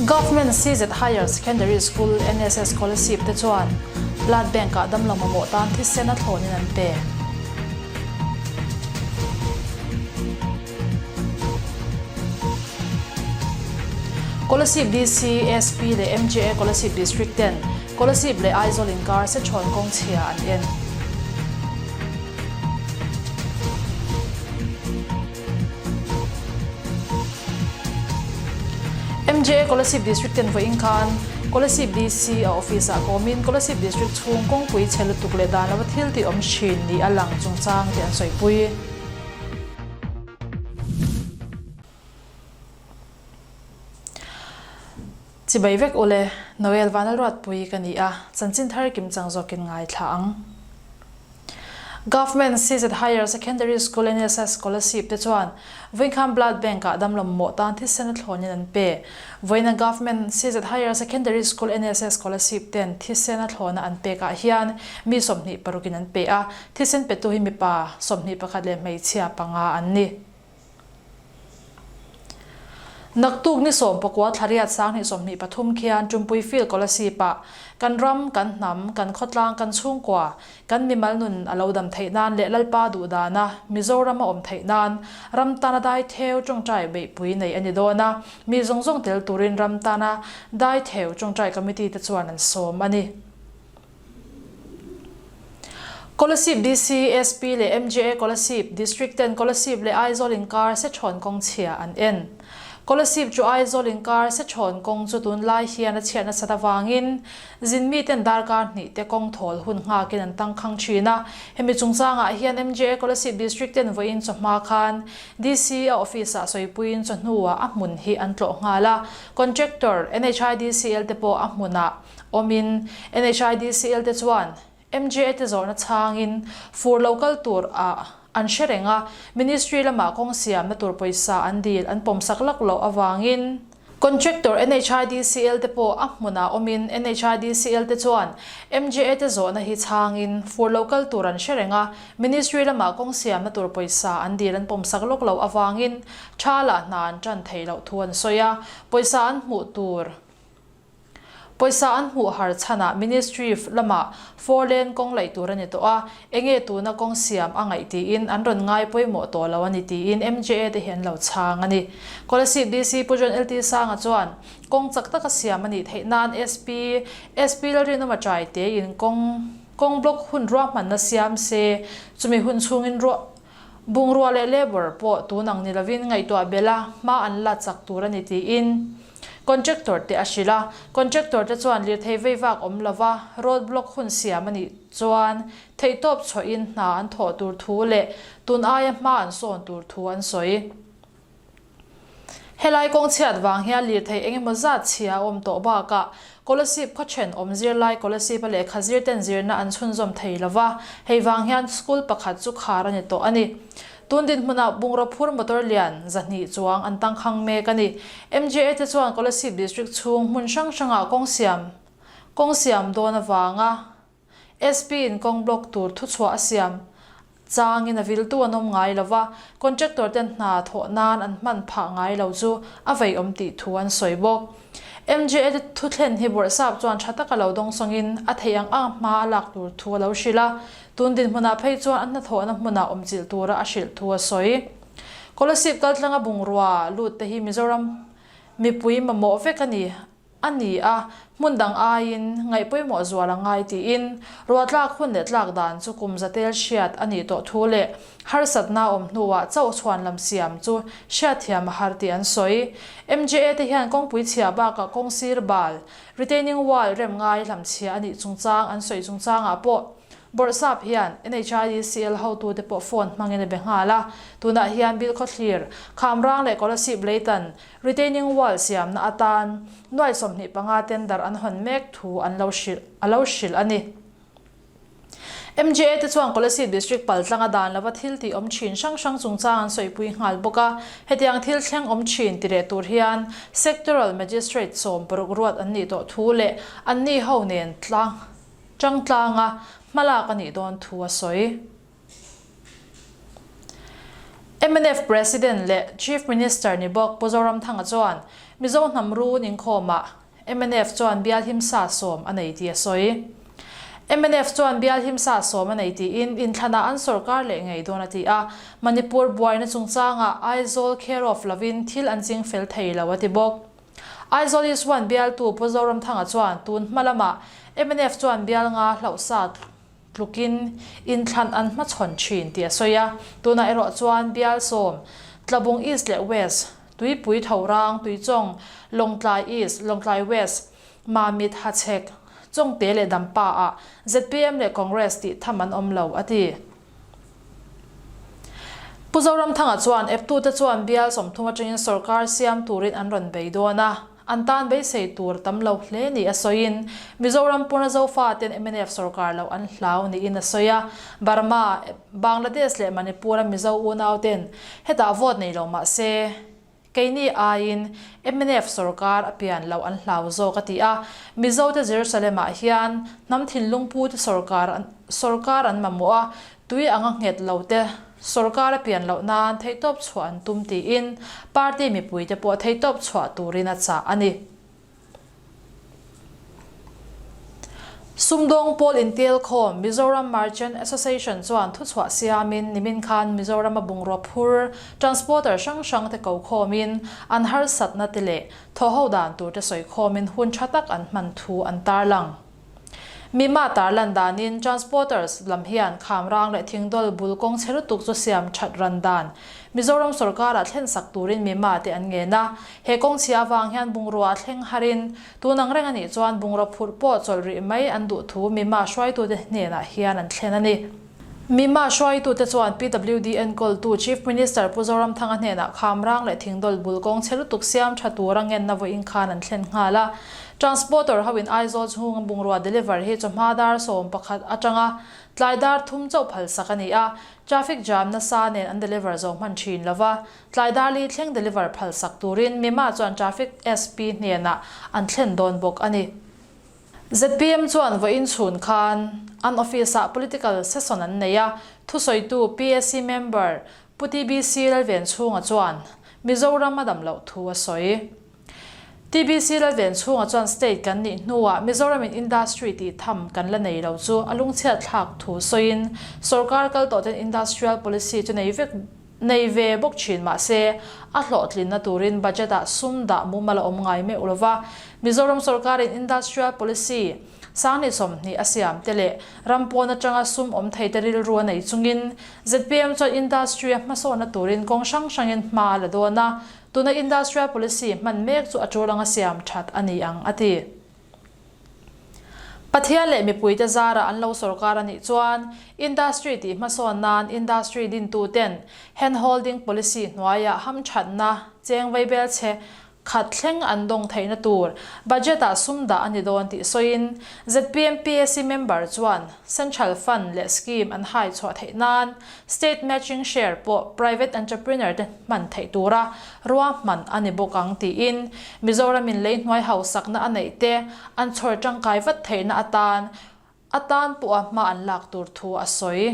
Government CZ Higher Secondary School NSS Kolasib te chuan Blood Bank ah damlo mamawh tan thisen a thlawnin an pe. Kolasib DC, SP leh MJA Kolasib District ten Kolasib leh Aizawl inkar Sechhawn kawng chhia an en. MJA Kolasib District ten vawiin khan Kolasib DC a office ah kawmin Kolasib District chhung kawngpui chhe lutuk leh dan lova thil tih awm thin ni a lang chungchang tih an sawipui. Chibai vek ule, Noel Vanlalruatpui ka ni a, chanchin thar kim chang zawkin ngaithla ang. Government CZ Higher Secondary School NSS Scholarship te chuan Vawiinkham Blood Bank ah damlo mamawh tan thisen a thlawnin an pe. Vawiina Government CZ Higher Secondary School NSS Scholarship ten thisen a thlawna an pek ah hian mi 26 in an pe a, thisen petu hi mipa 21 leh hmeichhia panga an ni. Naktuk ni 19 thlariat 2023 khian Tumpui Field Kolasib ah kan ram, kan hnam, kan khawtlang, kan chhungkua, kan mimal nun a lo dam theih nan leh Lalpa duhdana Mizoram a awm theih nan ram tana dai theu tawngtai beihpui nei a ni dawn a, mi zawng zawng tel turin ram tana dai theu tawngtai committee te chuan an sawm a ni. Kolasib DC, SP leh MJA Kolasib District ten Kolasib leh Aizawl inkar Sechhawn kawng chhia an en. Kolasib chu Aizawl inkar Sechhawn kawng chu tunlai hian a chhiat nasat avangin zin miten darkar hnih te kawng thawl hun nghakin an tangkhang thin a. Hemi chungchangah hian MJA Kolasib District ten vawiin chawhma khan DC a office ah sawipuiin chawhnuah a hmun hi an tlawh nghal a. Contractor NHIDCL te pawh a hmunah Awmin, NHIDCL te chuan MJA te zawhna chhangin fur lo kal tur ah an hre reng a, Ministry lamah kawng siamna tur pawisa an dil an pawmsak lak loh avangin Contractor NHIDCL te pawh a hmunah awmin NHIDCL te chuan MJA te zawhna hi chhangin fur lo kal tur an hre reng a, Ministry lamah kawng siamna tur pawisa an dil an pawmsak lawk loh avangin tha lah hna an tan theih loh thu an sawi a, pawisa an hmuh tur. Pawisa an hmuh har chhanah Ministry lamah four lane kawng laih tur a ni tawh a, enge tuna kawng siam a ngaih tiin an rawn ngai pawimawh tawh lo a ni tiin MJA te hi an lo chhang a ni. Kolasib DC Pu John LT Sanga chuan kawng chak taka siam a nih theih nan SP SP Lalrinawma Chai tein kawng kawng block hun ruahmanna siam se chumi hun chhungin ruah bungrua leh labour pawh tun ang ni lovin ngaihtuah belh a hma an la chak tur a ni tiin Contractor te a hrilh a, contractor te chuan lirthei vei vak awm lova road block hun siam a nih chuan theihtawp chhuahin hna an thawh tur thu leh tun aia hma an sawn tur thu an sawi. Helai kawng chhiat vang hian lirthei eng emaw zat chhia a awm tawh bakah Kolasib khaw then awm zirlai Kolasib a lehkha zir ten zirna an chhunzawm thei lova, hei vang hian school pakhat chu khar a ni tawh a ni. Tun dinhmunah bungraw phur motor lian 200 chuang an tangkhang mek a ni. MJA te chuan Kolasib District chhung hmun hrang hrangah kawng siam kawng siam dawn avanga SP in kawng block tur thuchhuah a siam changin a viltu an awm ngai lova, contractor ten hna thawh nan an hman phah ngai lo chu a vei awm tih thu an sawi bawk. MJA te thuthlen hi Bawrhsap chuan tha taka lo dawngsawngin a theih ang ang hma a lak tur thu a lo hrilh a, Tun dinhmunah phei chuan a hnathawhna hmunah awmchilh tura a hrilh thu a sawi. Kolasib kaltlanga bungrua lut te hi Mizoram mipui mamawh vek a ni a ni a, hmun dang aiin ngaih pawimawh zual a ngai tiin ruahtlak hun leh tlak dan chu kum zatel hriat a nih tawh thu leh harsatna awm hnuah chauh chhuan lam siam chu hriatthiam a har tih an sawi. MJA te hian kawngpui chhia bakah kawng sir bal, retaining wall rem ngai hlamchhia a nih chungchang an sawi chungchangah pawh Bawrhsap hian NHIDCL hotute pawh phone hmangin a be nghal a, tunah hian Bilkhawthlir, Khamrang leh Kolasib Leitan retaining wall siamna atan nuai 25 tender an hawn mek thu an lo hrilh a lo hrilh a ni. MJA te chuan Kolasib District paltlanga dan lova thil tih awm thin hrang hrang chungchang an sawipui nghal bawk a, hetiang thil thleng awm thin ti reh tur hian Sectoral Magistrate 60 ruat an nih tawh thu leh anni ho nen tlang Changtlanga hmalak a nih dawn thu a sawi. Mnf President leh Chief Minister ni bawk Pu Zoramthanga chuan Mizo hnam run inkhawmah mnf chuan bial himsa sawm a nei tih a sawi. Mnf chuan bial himsa sawm a nei tiin inthlanah an sorkar leh ngei dawn a ti a, Manipur buaina chungchangah Aizawl care of lovin thil an ching fel thei lo a ti bawk. Aizawl East One bialtu Pu Zoramthanga chuan tun hma lamah mnf chuan bial nga hlauhsa tlukin inthlan an hmachhawn thin tih a sawi a, tunah erawh chuan bial sawm, Tlabung East leh West, Tuipui Thorang, Tuichawng, Lawngtlai East, Lawngtlai West, Mamit, Hachhek, Chawngte leh Dampa ah zpm leh Congress tih tham an awm lo, a ti. Pu Zoramthanga chuan eptute chuan bial 30 atangin sorkar siam turin an rawn bei dawn a, an tan beisei tur tam lo hle ni a sawiin Mizoram pawna Zofaten mnf sorkar loh an hlau niin a sawi a, Burma, Bangladesh leh Manipur-a Mizo unauten hetah vote nei lo mah se, keini aiin mnf sorkar a pian loh an hlau zawk a ti a, Mizote Jerusalem-ah hian hnam thinlung pute sorkar sorkar an mamawh a, tui anga nghet lo te sorkar a pian loh nan theihtawp chhuah an tum tiin party mipuite pawh theihtawp chhuah turin a chah a ni. Sumdawng pawl intelkhawm Mizoram Merchant Association chuan thuchhuah siamin nimin khan Mizorama bungraw phur transporter hrang hrang te ko khawmin an harsatna te leh thawhho dan tur te sawi khawmin hun tha tak an hman thu an tarlang. Mima tarlan danin transporters lam hian Khamrang leh Thingdawl bul kawng chhe lutuk chu siam that ran dan Mizoram sorkarah thlen sak turin Mima te an ngen a. He kawng chhia avang hian bungrua a thleng harin tun ang reng a nih chuan bungraw phurh pawh chawlh rih mai an duh thu Mima hruaitute hnenah hian an thlen a ni. Mima hruaitute chuan PWD enkawltu Chief Minister Pu Zoramthanga hnenah Khamrang leh Thingdawl bul kawng chhe lutuk siam tha tura ngenna vawiin khan an thlen nghal a. Transporter hoin Aizawl chhunga bungrua deliver hi chawhma dar 11 atanga tlai dar thum chauh phalsak a ni a, traffic jam nasa nen an deliver zo hman thin lova, tlai dar li thleng deliver phalsak turin Mima chuan Traffic SP hnenah an thlen dawn bawk a ni. Zpm chuan vawiin chhun khan an office-ah political session an nei a, thusawitu PAC member Pu TBC Lalvenchhunga chuan Mizoram a dam loh thu a sawi. TBC Lalvenchhunga chuan state kan nih hnuah Mizoramin industry tih tham kan la nei lo chu a lungchhiat thlak thu sawiin sorkar kal tawh ten industrial policy chu nei vek Nei ve bawk thin mahse, a hlawhtlinna turin budget-ah sum dah mumal a awm ngai meuh lova, Mizoram sorkarin industrial policy 2020 a siam te leh ram pawn atanga sum awm thei te rilru a nei chungin zpm chuan industry a hmasawnna turin kawng hrang hrangin hma a la dawn a, tuna industrial policy hman mek chu a tul anga siam that a ni ang a ti. Pathian leh mipuite zarah an lo sorkar a nih chuan industry tih hmasawn nan industry dintuten hand holding policy hnuaiah hamthatna cheng vaibel chhe khat thleng an dawng theihna tur budget-ah sum dah a ni dawn tih sawiin zpm PAC member chuan central fund leh scheme an hai chhuah theih nan state matching share pawh private entrepreneur te hman theih tura ruahman a ni bawk ang tiin Mizoramin lei hnuai hausakna a neih te an chhawr tangkai vat theihna atan atan pawha hma an lak tur thu a sawi.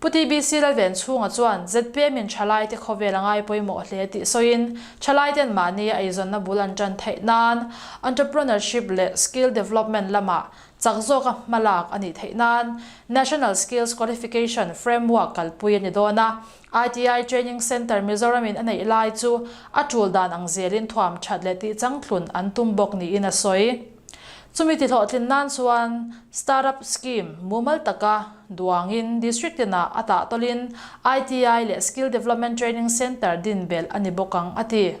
Pu TBC Lalvenchhunga chuan zpm in thalaite khawvel a ngai pawimawh hle tih sawiin thalaiten mahni a eizawnna bul an tan theih nan entrepreneurship leh skill development lamah chak zawka hma lak a nih theih nan National Skills Qualification Framework kalpui a ni dawn a, ITI Training Centre Mizoramin a neih lai chu a tul dan ang zelin thuam that leh tih changthlun an tum bawk niin a sawi. Chumi tihlawhtlin nan chuan Startup Scheme mumal taka duangin District tinah a tahtawlin ITI leh Skill Development Training Centre din belh a ni bawk ang a ti.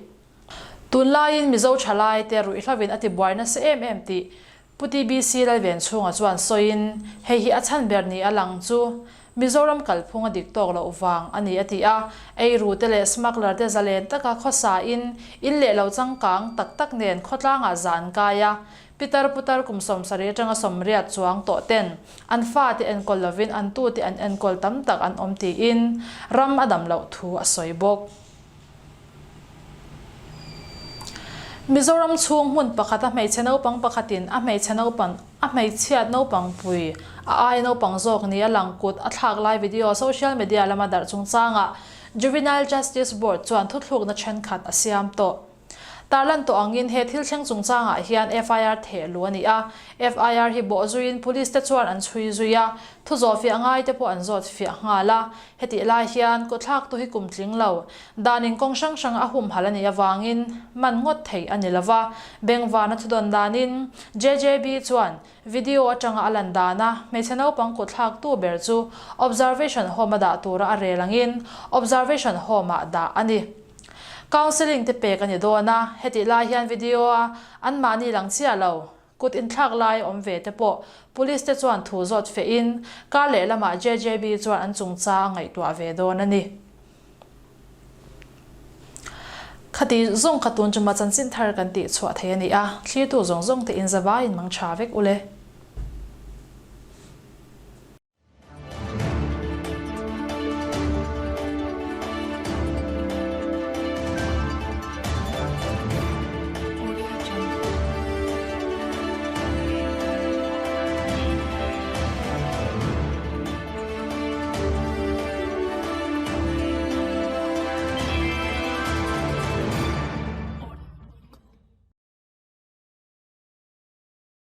Tunlaiin Mizo thalaite ruihhlovin a tibuai nasa em em tih Pu TBC Lalvenchhunga chuan sawiin, hei hi a chhan ber ni a lang chu Mizoram kalphung a dik tawk loh vang a ni a ti a, eiru te leh smuggler te zalen taka khawsa in in leh lo changkang tak tak nen khawtlangah za an kai a, pitar putar kum 70 atanga 80 chuang tawh ten an fate enkawl lovin an tute an enkawl tam tak an awm tiin ram a dam loh thu a sawi bawk. Mizoram chhung hmun pakhata hmeichhe naupang pakhatin a hmeichhe naupang a hmeichhiat naupang pui a ai naupang zawk ni a lang kut a thlak lai video social media lama darh chungchangah Juvenile Justice Board chuan thuthlukna thenkhat a siam tawh. Tarlan tawh angin he thil thleng chungchangah hian FIR theh luh a ni a, FIR hi bawh zuiin Police te chuan an chhui zui a, thu zawh fiah ngai te pawh an zawt fiah nghal a. Hetih lai hian kuthlaktu hi kum tling lo, danin kawng hrang hrang a humhalh a nih avangin man ngawt theih a ni lova, Bengvana thudawn danin JJB chuan Video atanga a lan dana hmeichhe naupang kutthlaktu ber chu Observation Home a dah tura a rel angin Observation Home ah dah a ni. Counselling te pek a ni dawn a, hetih lai hian video a anmahni lang chiah lo, kut inthlak lai awm ve te pawh Police te chuan thu zawt feh in kar lehlamah JJB chuan an chungchang a ngaihtuah ve dawn a ni. Khati zawng kha tun chuma chanchin thar kan tih chhuah thei a ni a, thlirtu zawng zawng te in zavaiin mang tha vek ule.